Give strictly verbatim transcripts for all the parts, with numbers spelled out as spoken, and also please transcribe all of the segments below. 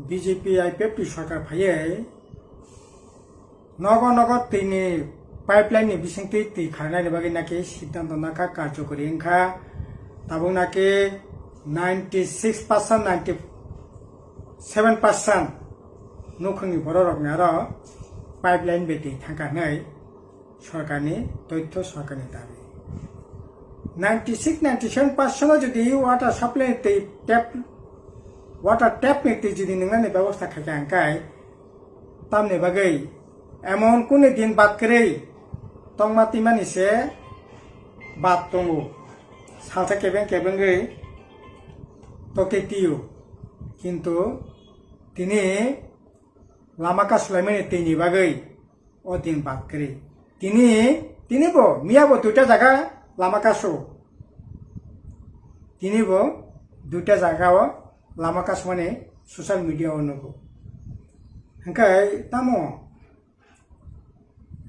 B J P I P F T sorkar phaiwi nogo nogo twini pipeline ni bisingtwi twi kharnaini bagwi naki siddhanto nakha, karjokori wngkha. Tabuk naki ninety six percent, ninety seven percent nukhungni bororokni aro pipeline bai twi thangkha hwnwi sorkarni toitho, sorkarni dabi. Ninety six, ninety seven percent o jodi water supply ni twi tap, water tap ni twi jodi nwngnani bebosta khaikha hwnkhai, tamni bagwi emon kunu din bad kwrwi tongma twimani se bad tongo. Salsa kebeng kebengwi tokhe twiyo. Kintu tini lama kasulaimani twini bagwi o din bad kwrwi. Tini, tini bo, miya bo duita jaga lama kasu. Tini bo duita jaga o lama kasumani social media o nugo. Hwnkhe tamo,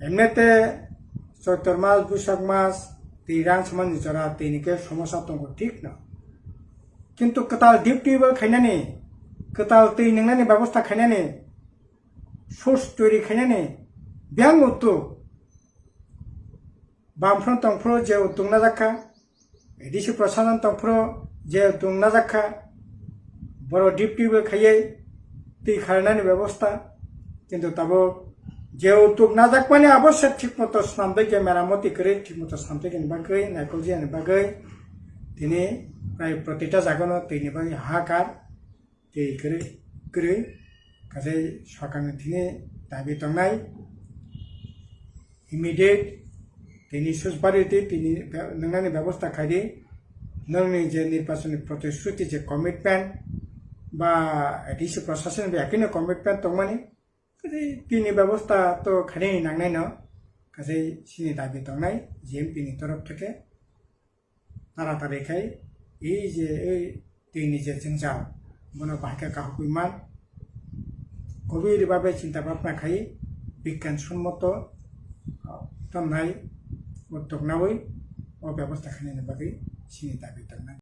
emnete Choitor mas, Buisak mas, twi rang samani jora, tini khe somosa tongo, thik no. Kintu kwtal deep tubewell khainani, kwtal twi nwngnani bebosta khainani, source toiri khainani biyang utuk. Bamphano tongphuru je utuk najak kha, A D C Prasashan tongphuru je utuk najak kha, borok deep tubewell khaiwi twi kharnani bebosta, kintu tabuk je utuk najakmani abo se thik moto swnamtwi khe, meramoti kwrwi thik moto swnamtwi khe bagwi, naikol jiyani bagwi tini prai protita jagano twini bagwi hahakar. Tei kwrwi, kwrwi, kaisa sorkarni thini dabi tongnai, immediate tini susbari twi tini be-, nwngnani bebosta khaidi, nongni je nirbachonni protisthuti je commitment ba A D C Prasashan bai ekino commitment tongmani, kwrwi tini bebosta to khainani nangnaino, kaisa chini dabi tongnai G M P ni torof theke. Taratari khai, ei je, ei twini je jwngjal, bono bahai khe kahugwi man. Gobir bhabe chinta bhabna khai, bigyan sommoto, ah, tongnai, uddog naui, o bebosta khainani bagwi chini dabi tongnai.